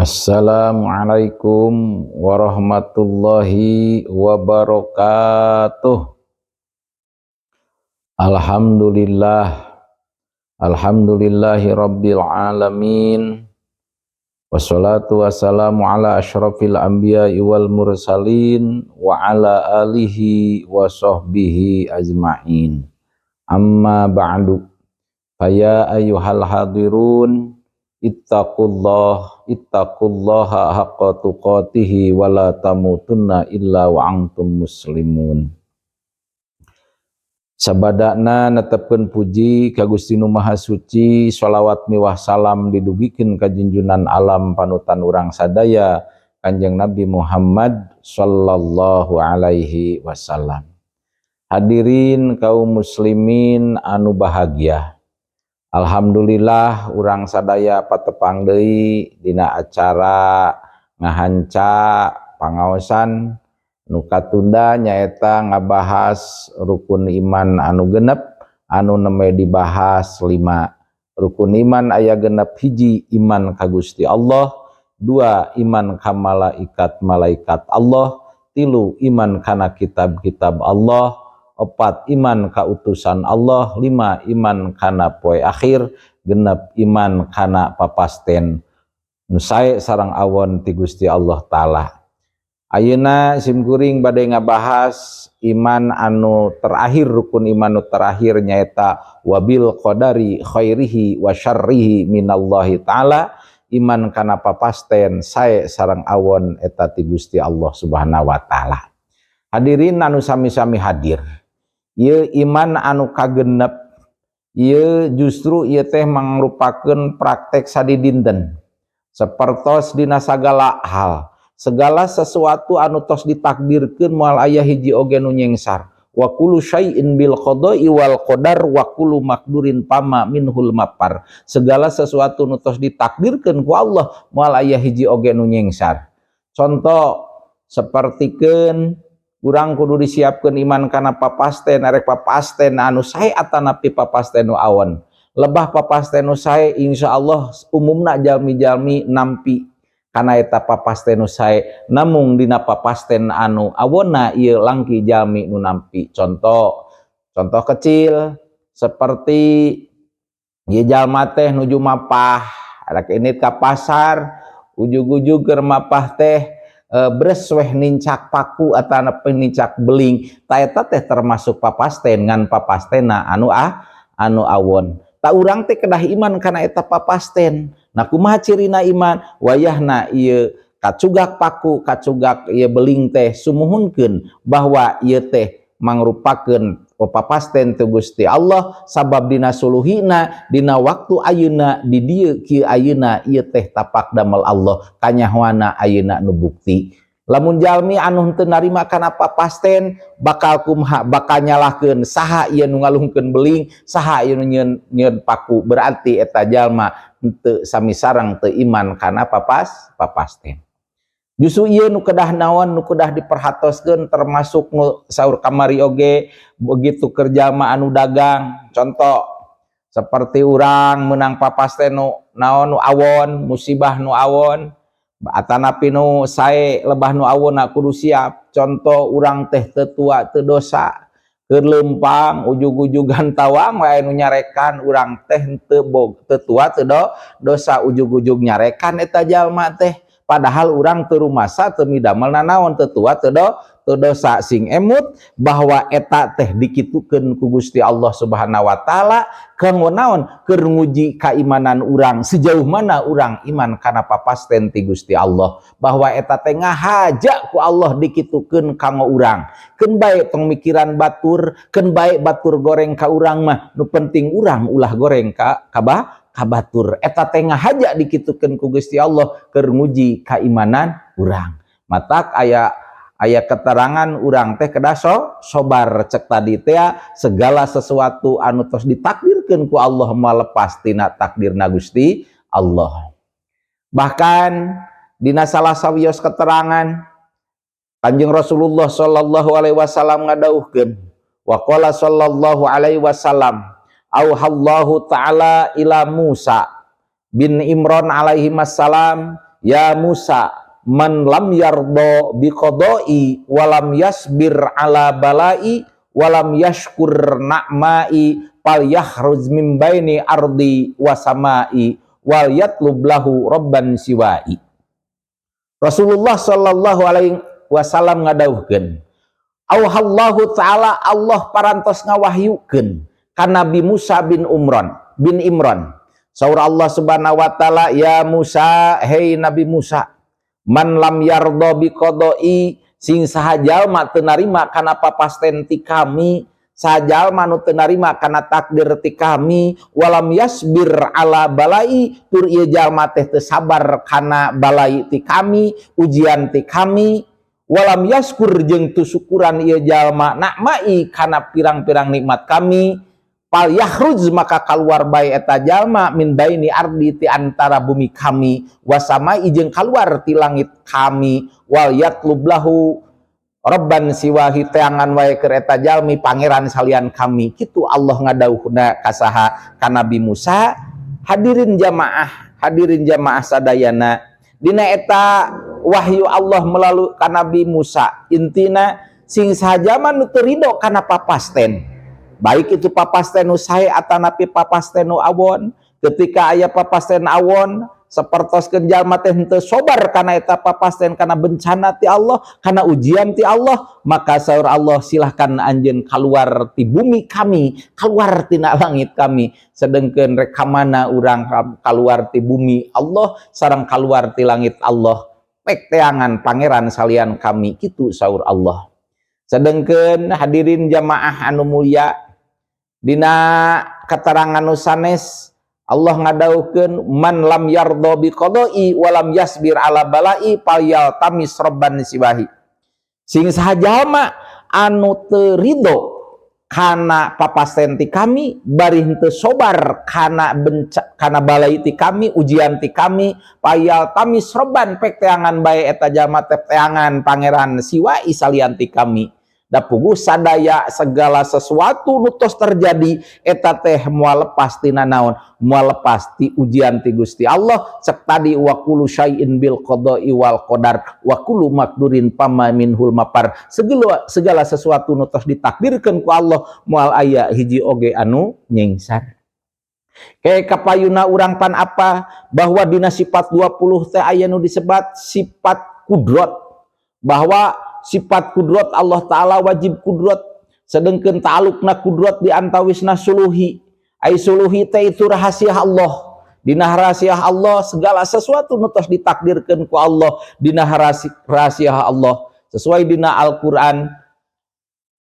Assalamualaikum warahmatullahi wabarakatuh. Alhamdulillah, alhamdulillahi rabbil alamin. Wassalatu wassalamu ala asyrafil anbiya'i wal mursalin wa ala alihi wa sahbihi ajma'in. Amma ba'du. Faya ayyuhal hadirun, ittaqullah, ittaqullaha haqqa tuqatihi wa la tamutunna illa wa antum muslimun. Sabadana netepkeun puji ka Gusti Nu Maha Suci, sholawat miwah salam didugikeun ka junjunan alam, panutan urang sadaya, Kanjeng Nabi Muhammad sallallahu alaihi wasallam. Hadirin kaum muslimin anu bahagia. Alhamdulillah, urang sadaya patepang deui dina acara ngahanca pangaosan nu katunda, nyaeta ngabahas rukun iman anu genep, anu nembe dibahas lima. Rukun iman aya 6: hiji, iman ka Gusti Allah; dua, iman ka malaikat malaikat Allah; tilu, iman kana kitab-kitab Allah; opat, iman ka utusan Allah; lima, iman kana poe akhir; 6, iman kana papasten nu sae sareng awon ti Gusti Allah Ta'ala. Ayeuna simkuring bade ngabahas iman anu terakhir, rukun iman anu terakhir, nyaeta wabil qadari khairihi wa syarrihi minallahi ta'ala, iman kana papasten sae sareng awon eta ti Gusti Allah Subhanahu wa Ta'ala. Hadirin anu sami-sami hadir, ieu iman anu kagenep ieu justru ieu teh mangrupakeun praktek sadidinten, sapertos dina sagala hal. Segala sesuatu anu tos ditakdirkeun, moal aya hiji oge nu nyengsar. Wa kullu syai'in bil qada'i wal qadar wa kullu maqdurin fama minhul mafar. Segala sesuatu nu tos ditakdirkeun ku Allah, moal aya hiji oge nu nyengsar. Contoh sapertikeun urang kudu disiapkeun iman kana papasten, arek papasten anu sae atanapi papasten nu awon. Lebah papasten nu sae, insyaallah umumna jalmi-jalmi nampi kana eta papasten nu sae. Namung dina papasten anu awonna ieu langki jalmi nu nampi. Contoh contoh kecil, seperti ieu jalma teh nuju mapah, arek ini ka pasar, ujug-ujug keur mapah teh bres weh nincak paku atanapi nincak beling. Ta eta teh termasuk papasten, ngan papastena anu awon. Tah, urang teh kedah iman kana eta papasten. Nah, kumaha cirina iman? Wayahna ieu kacugak paku, kacugak ieu beling teh, sumuhunkeun bahwa ieu teh mangrupakeun papasten ti Gusti Allah, sabab dina suluhina, dina waktu ayeuna, di dieu kieu ayeuna, ieu teh tapak damel Allah, kanyahoana ayeuna nu bukti. Lamun jalmi anu henteu narima kana papasten, bakal kumaha? Bakal nyalahkeun saha ieu nu ngalungkeun beling, saha ieu nu nyieun nyieun paku. Berarti eta jalma henteu sami sareng teu iman kana papasten. Justru ieu nu kedah naon, nu kedah diperhatoskeun, termasuk nu saur kamari oge begitu, kerja mah anu dagang. Contoh seperti urang menang papasten nu naon, nu awon, musibah nu awon atanapi nu sae, lebah nu awon kudu siap. Contoh, urang teh teu tua teu dosa, keur leumpang, ujug-ujug tawang wae nu nyarekan. Urang teh teu bog, teu tua teu dosa, ujug-ujug nyarekan eta jalma teh, padahal urang teu rumasa, teu midamel nanaon, teu tua teu dosa. Sing emut bahwa eta teh dikitukeun ku Gusti Allah Subhanahu wa Taala kanggo naon? Keur nguji keimanan urang, sejauh mana urang iman kana papasten ti Gusti Allah, bahwa eta teh ngahaja ku Allah dikitukeun kanggo urang. Keun bae tong mikiran batur, keun bae batur goreng ka urang mah, nu penting urang ulah goreng ka ka ka batur. Eta teh ngahaja dikitukeun ku Gusti Allah keur nguji keimanan urang. Matak aya aya keterangan urang teh kedah sobar. Cek tadi teh, segala sesuatu anu tos ditakdirkeun ku Allah moal lepas tina takdirna Gusti Allah. Bahkan dina salah sawios keterangan, Kanjeng Rasulullah sallallahu alaihi wasallam ngadawuhkeun, waqala sallallahu alaihi wasallam, auhallahu ta'ala ila Musa bin Imran alaihi wassalam. Ya Musa, man lam yardo bi qada'i walam yasbir ala bala'i walam yashkur na'ma'i fal yakhruj min baini ardi wa sama'i wal yatlub lahu rabban siwa'i. Rasulullah sallallahu alaihi wasallam ngadawuhkeun, Auhallahu ta'ala, Allah parantos ngawahyukeun ka Nabi Musa bin Umran bin Imran. Saur Allah Subhanahu wa taala, ya Musa, hei Nabi Musa, man lam yardo bi qada'i, sing saha jalma teu narima kana papasten ti kami, saha jalma nu teu narima kana takdir ti kami, walam yasbir ala balai, tur ieu jalma teh teu sabar kana balai ti kami, ujian ti kami, walam yaskur, jeung teu syukuran ieu jalma, na'mai, kana pirang-pirang nikmat kami, fal yakhruj, maka kaluar bae eta jalma, min baini ardi, ti antara bumi kami, wasamai, jeung kaluar ti langit kami, wal yatlub lahu robban siwahi, teangan wae keur eta jalmi pangeran salian kami. Kitu Allah ngadawuhna ka saha? Ka Nabi Musa. Hadirin jamaah, hadirin jamaah sadayana, dina eta wahyu Allah melalui ka Nabi Musa, intina sing saha nu teu ridho kana papasten, baik itu papasten nu sae atanapi papasten nu awon. Ketika aya papasten awon, sapertoskeun jalma teh henteu sobar kana eta papasten, kana bencana ti Allah, kana ujian ti Allah, maka saur Allah, silahkan anjeun keluar ti bumi kami, keluar tina langit kami. Sedengkeun rek kamana urang keluar ti bumi Allah sareng keluar ti langit Allah? Pek teangan pangeran salian kami, kitu saur Allah. Sedengkeun hadirin jamaah anu mulia, dina keterangan nu sanes Allah ngadawuhkeun, man lam yardo bi qada'i walam yasbir ala bala'i falyaltamis robban siwahi, sing saha jalma anu teu ridho kana papasten ti kami, bari henteu sobar kana benca, kana balai ti kami, ujian ti kami, falyaltamis robban, pek teangan bae eta jalma teh teangan pangeran, siwahi, salian ti kami. Da puguh sadaya segala sesuatu nu tos terjadi eta teh moal lepas tina naon? Moal lepas ti ujian ti Gusti Allah. Cek tadi, wa kullu syai'in bil qada'i wal qadar wa kullu maqdurin fama minhul mafar. Segala sesuatu nu tos ditakdirkeun ku Allah, moal aya hiji oge anu nyingsar. Kayak kapayuna urang pan apa bahwa dina sifat 20 teh aya nu disebat sifat kudrot, bahwa sifat kudrot Allah Ta'ala wajib kudrot, sedangkan ta'alukna kudrot di antawisna suluhi. Ai suluhi teh itu rahasia Allah. Dina rahasia Allah, segala sesuatu nu tos ditakdirkeun ku Allah dina rahasia Allah, sesuai dina Al-Qur'an,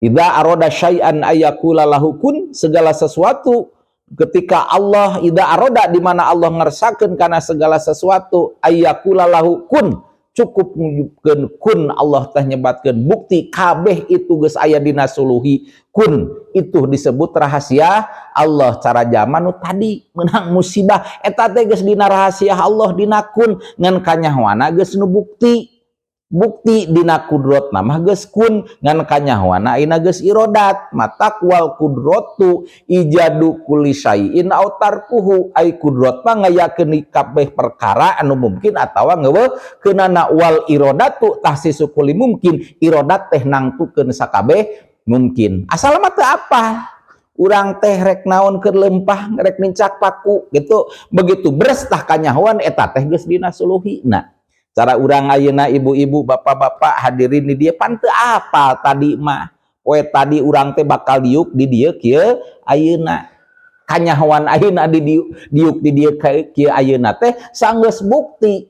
idza arada syai'an ayyaqula lahu kun. Segala sesuatu ketika Allah, idza arada, di mana Allah ngersakeun kana segala sesuatu, ayyaqula lahu kun, cukup ngucapkeun kun, Allah teh nyebatkeun bukti kabeh itu geus aya dina suluhi kun. Itu disebut rahasia Allah. Cara zaman nu tadi menang musibah eta teh geus dina rahasia Allah, dina kun, ngan kanyahoana geus nu bukti. Bukti dina kudrot mah geus kun, ngan kanyahoana ayeuna geus irodat. Matak wal kudrotu ijadu kulli syai'in au tarkuhu. Ai kudrot mah ngayakeun kabeh perkara anu mungkin atawa ngeuweuhkeunana. Wal irodatu tahsisu kulli mungkin, irodat teh nangtukeun sakabeh mungkin. Asal mah teu apa urang teh rek naon, keur lempah rek nincak paku gitu, begitu beres tah kanyahoan eta teh geus dina suluhina. Cara urang ayeuna, ibu-ibu, bapak-bapak hadirin di dieu, pan teu apal tadi mah poe tadi urang teh bakal diuk di dieu kieu ayeuna. Kanyahoan ayeuna di diuk, diuk di dieu kieu ayeuna teh sanggeus bukti.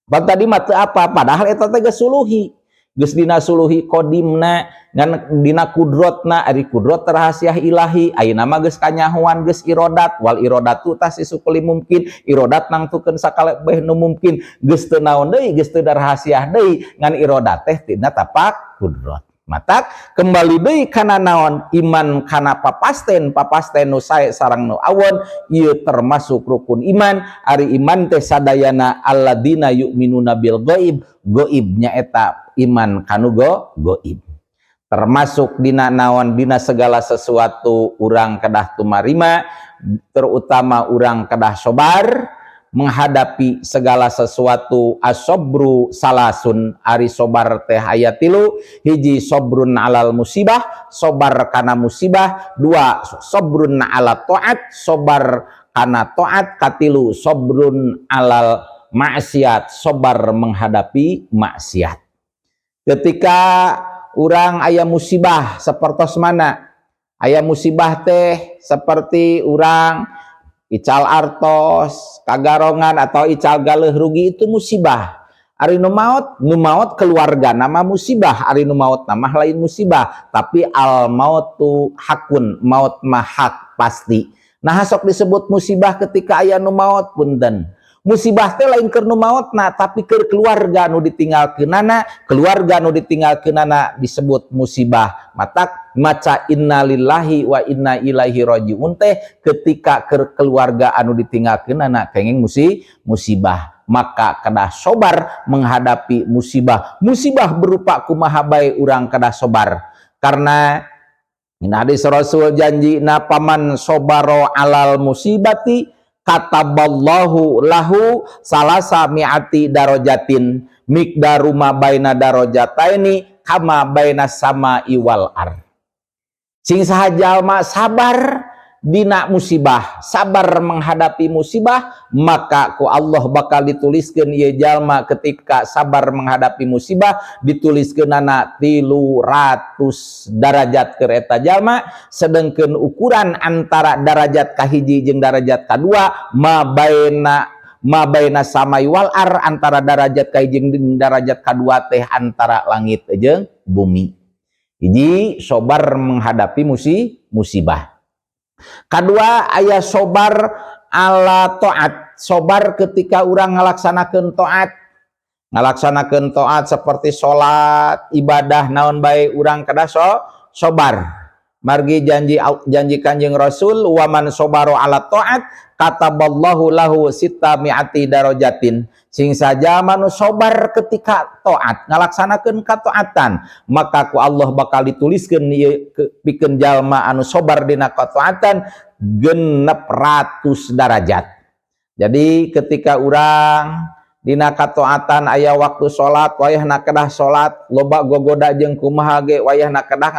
Pan tadi mah teu apa, padahal eta teh geus suluhi, geus dina suluhi qadimna. Ngan dina kudrotna, ari kudrot rahasia ilahi, ayeuna mah geus kanyahoan, geus irodat. Wal irodatu tahsisu kulli mungkin, irodat nangtukeun sakalebeh nu mungkin. Geus teu naon deui, geus teu rahasia deui, ngan irodat teh tina tapak kudrot. Matak kembali deui kana naon? Iman kana papasten, papasten nu sae sareng nu awon, ieu termasuk rukun iman. Ari iman teh sadayana alladina yu'minuna bil ghaib, gaib nyaeta iman kanu goib. Termasuk dina naon? Dina segala sesuatu urang kedah tumarima, terutama urang kedah sobar. Menghadapi segala sesuatu. Asobru salasun, ari sobar teh aya tilu. Hiji, sobrun alal musibah, sobar kana musibah. Dua, sobrun ala toat, sobar kana toat. Katilu, sobrun alal maksiat, sobar menghadapi maksiat. Ketika urang aya musibah, sepertos mana aya musibah teh, seperti urang ical artos, kagarongan, atau ical galeh rugi, itu musibah. Ari nu maot, nu maot keluarga nama musibah, ari nu maot nama lain musibah, tapi al mautu hakun, maut mah hak pasti. Nah, sok disebut musibah ketika aya nu maot? Punten, musibah teh lain keur nu maotna, tapi keur keluarga nu ditinggalkeunana. Keluarga nu ditinggalkeunana disebut musibah. Matak maca innalillahi wa inna ilaihi rajiun teh ketika keur keluarga anu ditinggalkeunana kenging musibah. Maka kedah sobar menghadapi musibah. Musibah berupa kumaha bae, urang kedah sobar, karena hadis Rasul janji na, faman sobaro alal musibati kataballahu lahu salasa mi'ati darojatin miqdaru ma baina darojataini kama baina sama iwal ar. Sing saha jalma sabar dina musibah, sabar menghadapi musibah, maka ku Allah bakal dituliskan ieu jalma ketika sabar menghadapi musibah dituliskeunana 300 darajat keur eta jalma. Sedangkan ukuran antara darajat kahiji jeung darajat kadua ma baina samai wal ar, antara darajat kahiji jeung darajat kadua teh antara langit jeung bumi. Hiji, sobar menghadapi musibah. Kedua, aya sobar ala toat, sobar ketika urang ngalaksanakan toat. Ngalaksanakan toat seperti sholat, ibadah naon bae, urang kedah sobar. Margi janji janji Kanjeng Rasul, waman sobaro ala toat kataballahu lahu sita mi'ati darojatin. Sing saja manu sobar ketika toat, ngalaksanakeun kataatan, maka ku Allah bakal dituliskeun ieu pikeun jalma anu sobar dina kataatan 600 darajat. Jadi ketika urang dina kataatan, aya waktu salat, wayahna kedah salat, loba gogoda jeung kumaha ge, wayahna kedah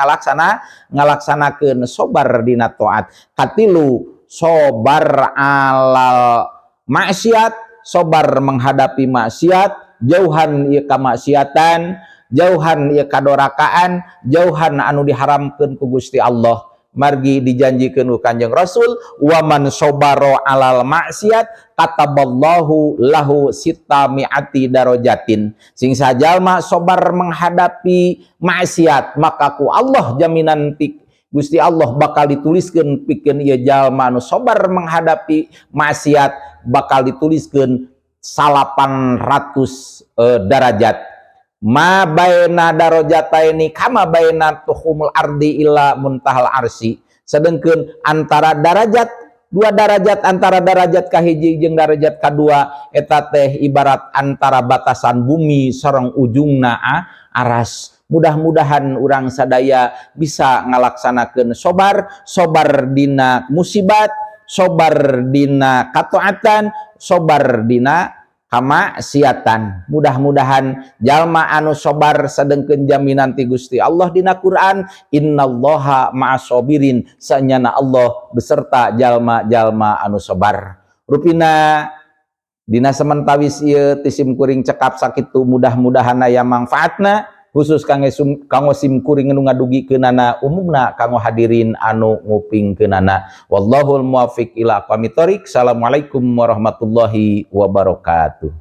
ngalaksanakeun, sobar dina taat. Katilu, sobar alal maksiat, sobar menghadapi maksiat. Jauhan ieu kamaksiatan, jauhan ieu kadorakaan, jauhan anu diharamkeun ku Gusti Allah. Margi dijanjikeun ku Kanjeng Rasul, waman sobaro alal maksiat kataballahu lahu sita mi'ati darojatin. Sing sajalma sobar menghadapi maksiat, maka ku Allah jaminan ti Gusti Allah bakal dituliskeun pikeun ieu jalma anu sobar menghadapi maksiat bakal dituliskeun 800 darajat. Ma baina darajataini kama baina tuhumul ardi ila muntahal arsi. Sedangkan antara darajat dua darajat, antara darajat kahiji jeung darajat kadua, eta teh ibarat antara batasan bumi sareng ujungna aras. Mudah-mudahan urang sadaya bisa ngalaksanakeun sobar, sobar dina musibat, sobar dina kataatan, sobar dina kamaksiatan. Mudah-mudahan jalma anu sobar, sedengkeun jaminan ti Gusti Allah dina Quran, innallaha ma'asobirin, sanyana Allah beserta jalma-jalma anu sobar. Rupina dina samentawis ieu ti sim kuring cekap sakitu, mudah-mudahan aya mangfaatna, khusus kanggo sim kuring nu ngadugikeunana, umumna kanggo hadirin anu ngupingkeunana. Wallahul muwaffiq ila aqwamit thoriq. Assalamualaikum warahmatullahi wabarakatuh.